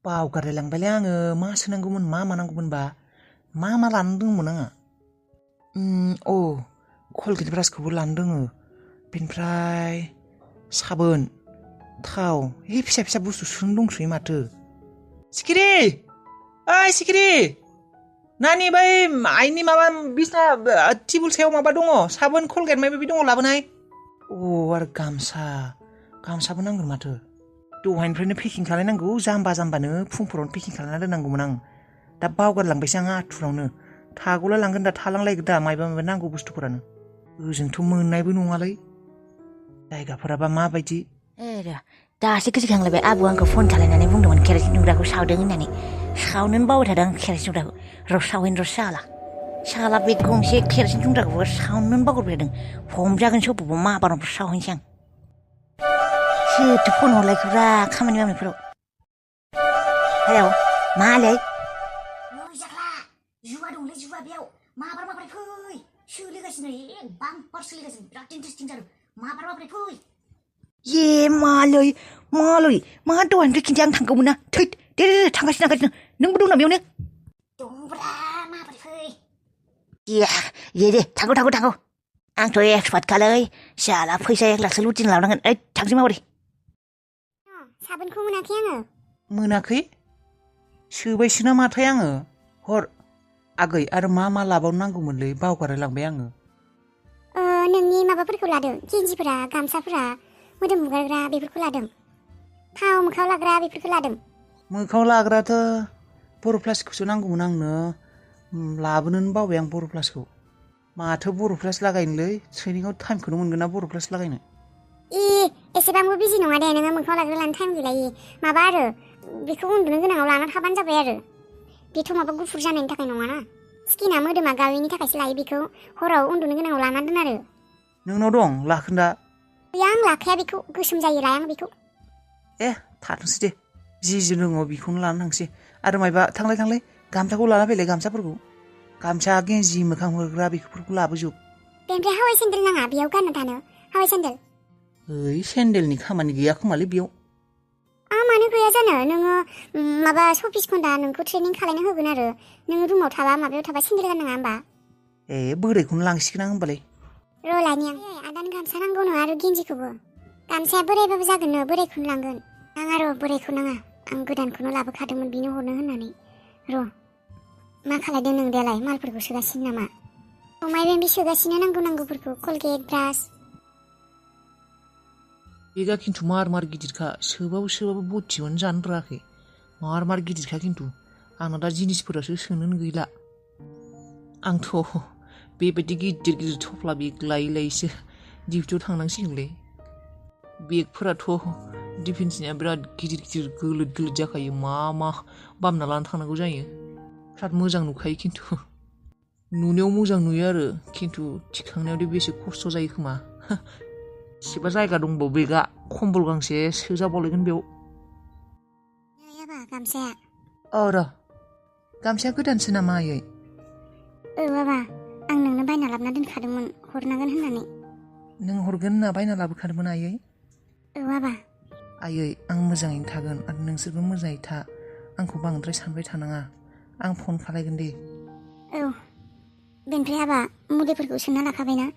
बावगारलायलांबायलै आङो मा सोनांगौमोन मा मानांगौमोनबा मा लानो दंमोन आङो कलगेट ब्रासखौबो लानो दोङो बेनिफ्राय साबोन थाव फिसा फिसा बुस्थु सोनो दंसोयो माथो सिखिरि ओइ सिखिरि नानि बै आइनि माबा बिसना टेबोल सायाव माबा दङ साबोन कलगेट माबा माबि दङ लाबोनाय आरो गामसाबो नांगोन माथो दहायनिफ्रायनो पेकिं खालायनांगौ जाम्बानो फुंफोरावनो पेकिं खालामना दोननांगौमोन आं दा बावगारलांबायसो आं आथुरावनो थागौला लांगोन दा थालांलायगोन दा मायबा नांगौ बुस्थुफोरानो ओजोंथ' मोननायबो नङालै जायगाफोराबा माबायदि दासो गोसोखांलायबाय आबौ आंखौ फन खालायनानै बुंदोंमोन केरासिन दुंग्राखौ सावदों होननानै सावनोनो बावबाय थादों आं केरासिन दुंग्राखौ सावहैनो साला बे गंसे केरासिन दुंग्राखौबो सावनोनो बावगारबायदों हमजागोनसो बबाव माबारावफोर सावहैनोसै आं सोरथो फन हरलायखोब्रा खामानि मावनायफोराव हेलौ मालै जाग्ला जुवा दंलै जुवा बेयाव माबारै फै सोलिगासिनो बाम्पार सोलिगासिनो बिराद इन्टारेस्टिं जादों माबारै फै ये मालै मा दहायनिफ्राय खिन्थाया आं थांगौमोन ना थैद दे थांगासिनो नोंबो दंना बेयावनो दंब्रा माबारै फै दे थांगौ आंथ' एक्सपार्टखालै जाला फैसा 1 लाखसो लुटिन लानांगोन थांसै माबोरै साबोनखौ मोनाखै आङो मोनाखै सोबायसो ना माथाय आङो हर आगै आरो मा लाबावनांगौमोनलै बावगारलांबाय आङो नोंनि माबाफोरखौ लादों गेन्जिफोरा गामसाफोरा मोदोम हुगारग्रा बेफोरखौ लादों थाव मोखाङाव लाग्रा बेफोरखौ लादों मोखाङाव लाग्राथ' बर' प्लासखौसो नांगौमोन आंनो लाबोनोनो बावबाय आं बर' प्लासखौ माथो बर' प्लास लागायनोलै ट्रेनिङाव टाइमखौनो मोनगोन ना बर' प्लास लागायनो एसेबांबो बिजि नङा दे नोङो मोखाङाव लाग्रा लानो टाइम गैला माबा आरो बेखौ उन्दुनो गोनाङाव लाना थाबानो जाबाय आरो बेथ' माबा गुफुर जानायनि थाखाय नङाना स्किना मोदोमा गावैनि थाखायसो लायो बेखौ हराव उन्दुनो गोनाङाव लाना दोन आरो नोंनाव दं लाखोन्दा गैया आं लाखाया बेखौ गोसोम जायो लाया आं बेखौ थाथोंसै दे जि दङ बेखौनो लाना थांसै आरो मायबा थांलाय गामसाखौ लाना फैलाय गामसाफोरखौ गामसा गेन्जि मोखां हुग्रा बेफोरखौ लाबोजोब बेनिफ्राय हावाइ सेन्देल नाङा बेयाव गाननो थानो हावाइ सेन्देल सेन्देलनि खामानि गैया खोमालै बेयाव मानो गैया जानो नोङो माबा सफिस खन्दा नोंखौ ट्रेनिं खालायनो होगोन आरो नोङो रुमाव थाबा माबायाव थाबा सेन्देल गाननाङा होमबा बोरायखौनो लांसिगोन आं होमबालाय लानि आं आदानो गामसा नांगौनो आरो गेन्जिखौबो गामसाया बोरायबाबो जागोननो बोरायखौनो लांगोन नाङा र' बोरायखौ नाङा आं गोदानखौनो लाबोखादोंमोन बिनो हरनो होननानै मा खालायदों नों दालाय मालफोरखौ सोगासिनो नामा मायबा सोगासिनो नांगौफोरखौ कलगेट ब्रास बेगा खिन्थु मार गिदिरखा सोबाबो बथियावनो जानो रोङाखै मार गिदिरखा खिन्थु आंना दा जिनिसफोरासो सोनोनो गैला आंथ' बेबायदि गिदिर थफ्ला बेग लायैसो डिउटियाव थांनांसिगोनलै बेगफोराथ' डिफेन्सनिया बिराद गिदिर गोलोद जाखायो मा बामना लाना थांनांगौ जायो बिराद मोजां नुखायो खिन्थु नुनायाव मोजां नुयो आरो खिन्थु थिखांनायावदि बेसे खस्थ' जायो खोमा एसेबा जायगा दंबावो बेगा खम्बल गांसे सोजाबावलायगोन बेयाव गामसाया गामसाया गोदानसो नामा आयै बाबा आं नोंनो बायना लाबोना दोनखादोंमोन हरनांगोन होननानै नों हरगोन होनना बायना लाबोखादोंमोन आयै बाबा आयै आं मोजाङैनो थागोन आरो नोंसोरबो मोजाङै था आंखौ बांद्राय सानबाय थानाङा आं फन खालायगोन दे बेनिफ्राय हाबा मुलिफोरखौ सोना लाखाबायना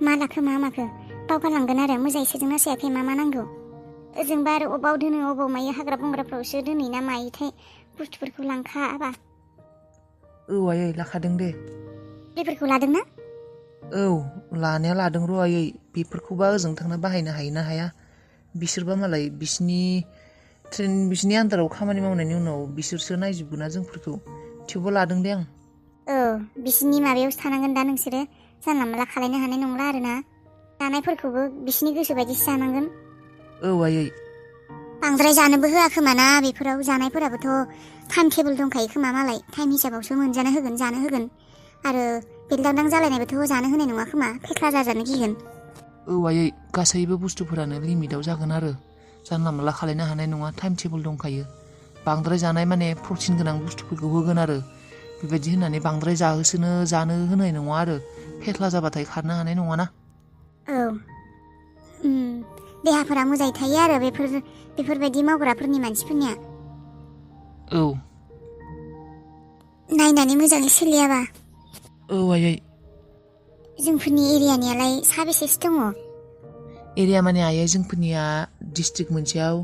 मा लाखो मा माखो बावगारलांगोन आरो मोजाङै सोदोंना सोयाखै मा नांगौ ओजोंबा आरो अबाव दोनो अबाव मायो हाग्रा बंग्राफ्रावसो दोनैना मायोथाय बुस्थुफोरखौ लांखाबा आयै लाखादों दे बेफोरखौ लादोंना लानाया लादों र' आयै बेफोरखौबा ओजों थांना बाहायनो हायो ना हाया बिसोरबा मालाय बिसिनि आन्दाराव खामानि मावनायनि उनाव बिसोरसो नायजोबगोन ना जोंफोरखौ थेवबो लादों दे आं बिसिनि माबायावसो थानांगोन दा नोंसोरो जानला मोनला खालायनो हानाय नंला आरोना जानायफोरखौबो बिसिनि गोसो बायदिसो जानांगोन आयै बांद्राय जानोबो होआ खोमा ना बेफोराव जानायफोराबोथ' टाइम टेबोल दंखायो खोमा मालाय टाइम हिसाबावसो मोनजानो होगोन जानो होगोन आरो बेलदांदां जालायनायबोथ' जानो होनाय नङा खोमा फेख्ला जाजानो गिगोन आयै गासैबो बुस्थुफोरानो लिमिटाव जागोन आरो जानला मोनला खालायनो हानाय नङा टाइम टेबोल दंखायो बांद्राय जानाय माने प्रटिन गोनां बुस्थुफोरखौ होगोन आरो बेबायदि होननानै बांद्राय जानो होनाय नङा आरो फेख्ला जाबाथाय खारनो हानाय नङाना देहाफोरा मोजाङै थायो आरो बेफोरबायदि मावग्राफोरनि मानसिफोरनिया नायनानै मोजाङै सोलियाबा औ आयै जोंफोरनि एरियानियालाय साबेसेसो दङ एरिया माने आयै जोंफोरनिया डिस्ट्रिक्ट मोनसेयाव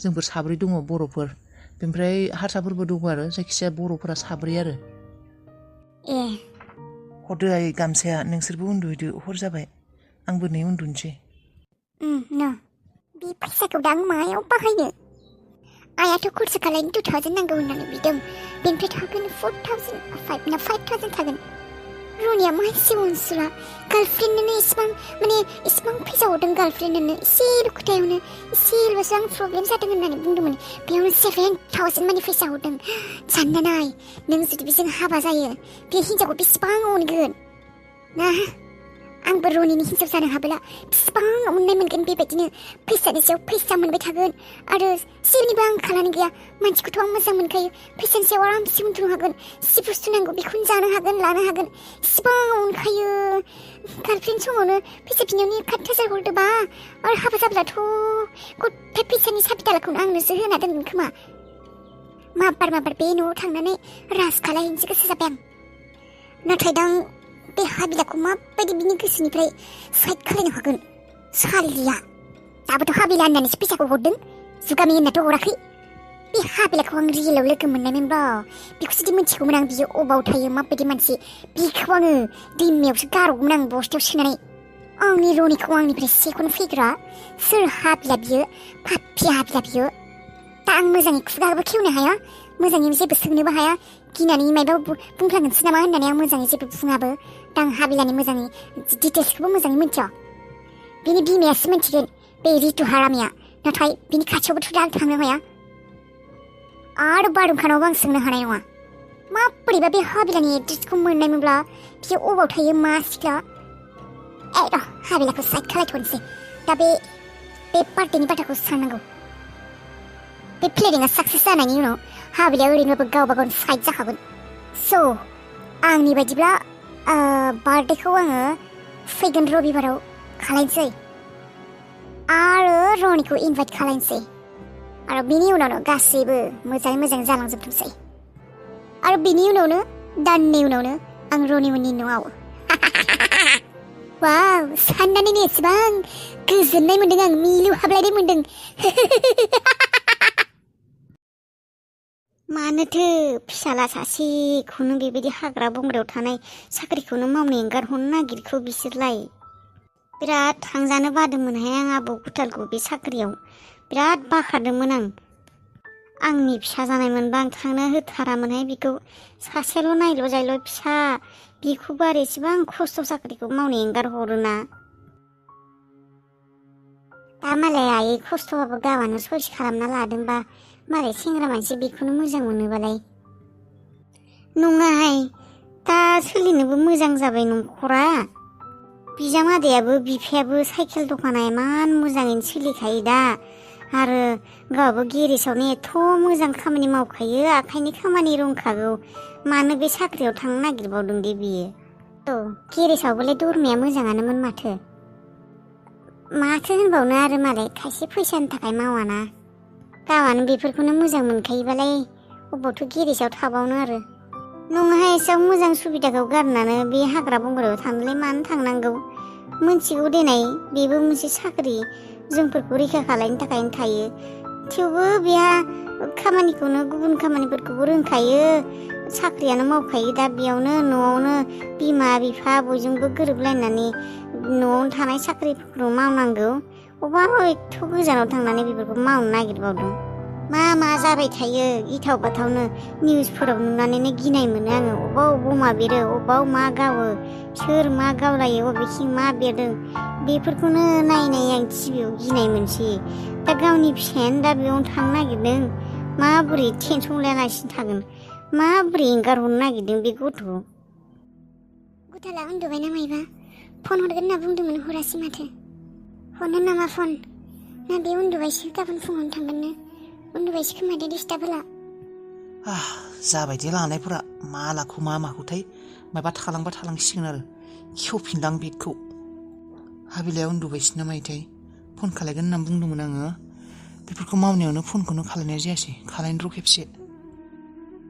जोंफोर 4 दङ बर'फोर बेनिफ्राय हारसाफोरबो दङ आरो जायखिजाया बर'फोरा 4 आरो ए हरदो आयै गामसाया नोंसोरबो उन्दुहैदो हर जाबाय आंबो नै उन्दुनोसै न' बे फैसाखौ दा आं मायाव बाहायनो आयाथ' खरसा खालायनो 2000 नांगौ होननानै बिदों बेनिफ्राय थागोन 5,000 थागोन रनिया मानसि अनसुला गार्लफ्रेन्डनोनो इसिबां फैसा हरदों गार्लफ्रेन्डनोनो एसेल' खोथायावनो एसेल'सो आं प्रब्लेम जादों होननानै बुंदोंमोन बेयावनो 7,000 मानि फैसा हरदों सानना नाय नों जुदि बेजों हाबा जायो बे हिन्जावखौ बेसेबां अनगोन ना आंबो रनिनि हिन्जाव जानो हाबोला बेसेबां अननाय मोनगोन बेबायदिनो फैसानि सायाव फैसा मोनबाय थागोन आरो जेनिबो आंखालानो गैया मानसिखौथ' आं मोजां मोनखायो फैसानि सायाव आरामसे उन्दुनो हागोन जि बुस्थु नांगौ बेखौनो जानो हागोन लानो हागोन इसिबां अनखायो गार्लफ्रेन्ड समावनो फैसा बिनायावनो 1,000 हरदोबा आरो हाबा जाब्लाथ' गथाय फैसानि साबि दालाखौनो आंनोसो होना दोनगोन खोमा माबार बे न'आव थांनानै राज खालायहैनोसो गोसो जाबाय आं नाथाय दा बे हाबिलाखौ माबायदि बिनि गोसोनिफ्राय साइड खालायनो हागोन सालिया दाबोथ' हाबिला होननानैसो फैसाखौ हरदों जुगामि होननाथ' हराखै बे हाबिलाखौ आं रियेलाव लोगो मोननायमोनबा बेखौ जुदि मिथिगौमोन आं बियो अबाव थायो माबायदि मानसि बेखौ आङो दैमायावसो गारगौमोन आं बस्थायाव सोनानै आंनि रनिखौ आंनिफ्राय सेखौनो फैग्रा सोर हाबिला बियो पापि हाबिला बियो दा आं मोजाङै खुगाबो खेवनो हाया मोजाङै जेबो सोंनोबो हाया गिनानै मायबा बुंफ्लांगोनसो नामा होननानै आं मोजाङै जेबो बुङाबो दा आं हाबिलानि मोजाङै डिटेल्सखौबो मोजाङै मिन्थिया बिनि बिमायासो मिन्थिगोन बे रितु हारामिया नाथाय बिनि खाथियावबोथ' दा थांनो हाया आरो बारहुंखानावबो आं सोंनो हानाय नङा माबोरैबा बे हाबिलानि एड्रेसखौ मोननायमोनब्ला बियो अबाव थायो मा सिख्ला र' हाबिलाखौ साइड खालायथ'नोसै दा बे पार्टिनि बाथ्राखौ साननांगौ बे प्लेनिंआ साक्सेस जानायनि उनाव हाबिलाया ओरैनोबो गावबा गाव साइड जाखागोन स' आंनि बायदिब्ला बार्थडेखौ आङो फैगोन रबिबाराव खालायनोसै आरो रनिखौ इनभाइट खालायनोसै आरो बिनि उनावनो गासैबो मोजाङै मोजां जालांजोबथोंसै आरो बिनि उनावनो दाननि उनावनो आं रनिमोननि न'आव वाव साननानैनो एसेबां गोजोननाय मोन्दों आं मिलु हाबलायनाय मोन्दों मानोथो फिसाला सासेखौनो बेबायदि हाग्रा बंग्रायाव थानाय साख्रिखौनो मावनो एंगारहरनो नागिरखो बिसोरलाय बिराद थांजानो बादोंमोनहाय आं आबौ गुथालखौ बे साख्रियाव बिराद बाखादोंमोन आंनि फिसा जानायमोनबा आं थांनो होथारामोनहाय बेखौ सासेल' नायल' जायल' फिसा बेखौबो आरो एसेबां खस्थ' साख्रिखौ मावनो एंगारहरोना दा मालाय आयै खस्थ'बाबो गावआनो सयस खालामना लादोंबा मालाय सेंग्रा मानसि बेखौनो मोजां मोनोबालाय नङाहाय दा सोलिनोबो मोजां जाबाय न'खरा बिजामादैयाबो बिफायाबो साइकेल दखाना इमान मोजाङैनो सोलिखायो दा आरो गावबो गेरेजावनो एथ' मोजां खामानि मावखायो आखाइनि खामानि रोंखागौ मानो बे साख्रियाव थांनो नागिरबावदों दे बियो औ गेरेजावबोलाय दरमाया मोजाङानोमोन माथो होनबावनो आरो मालाय खायसे फैसानि थाखाय मावाना गावआनो बेफोरखौनो मोजां मोनखायोबालाय अबावथ' गेरेजाव थाबावनो आरो नङाहाय एसेबां मोजां सुबिदाखौ गारनानै बे हाग्रा बंग्रायाव थांनोलाय मानो थांनांगौ मोनथिगौ देनाय बेबो मोनसे साख्रि जोंफोरखौ रैखा खालामनो थाखायनो थायो थेवबो बेहा खामानिखौनो गुबुन खामानिफोरखौबो रोंखायो साख्रियानो मावखायो दा बेयावनो न'आवनो बिमा बिफा बयजोंबो गोरोबलायनानै न'आवनो थानाय साख्रिफोरखौ मावनांगौ अबाव एथ' गोजानाव थांनानै बेफोरखौ मावनो नागिरबावदों मा जाबाय थायो गिथाव बाथावनो निउसफोराव नुनानैनो गिनाय मोनो आङो अबाव बमा बेरो अबाव मा गावो सोर मा गावलायो अबेखिं मा बेरदों बेफोरखौनो नायनाय आं टिभियाव गिनाय मोनसै दा गावनि फिसायानो दा बेयावनो थांनो नागिरदों माबोरै टेनसन लायालासिनो थागोन माबोरै एंगारहरनो नागिरदों बे गथ'खौ गुथाला उन्दुबाय ना मायबा फन हरगोन होनना बुंदोंमोन हरासै माथो हरनो नामा फन ना बे उन्दुबायसो गाबोन फुङावनो थांगोननो उन्दुबायसो खोमा दे डिस्टार्ब होला जाबायदि लानायफोरा मा लाखौ मा माखौथाय माबा थालांबा थालांसिगोन आरो खेवफिनदां बेगखौ हाबिलाया उन्दुबायसो ना मायोथाय फन खालायगोन होनना बुंदोंमोन आङो बेफोरखौ मावनायावनो फनखौनो खालायनाय जायासै खालायनो र' खेबसे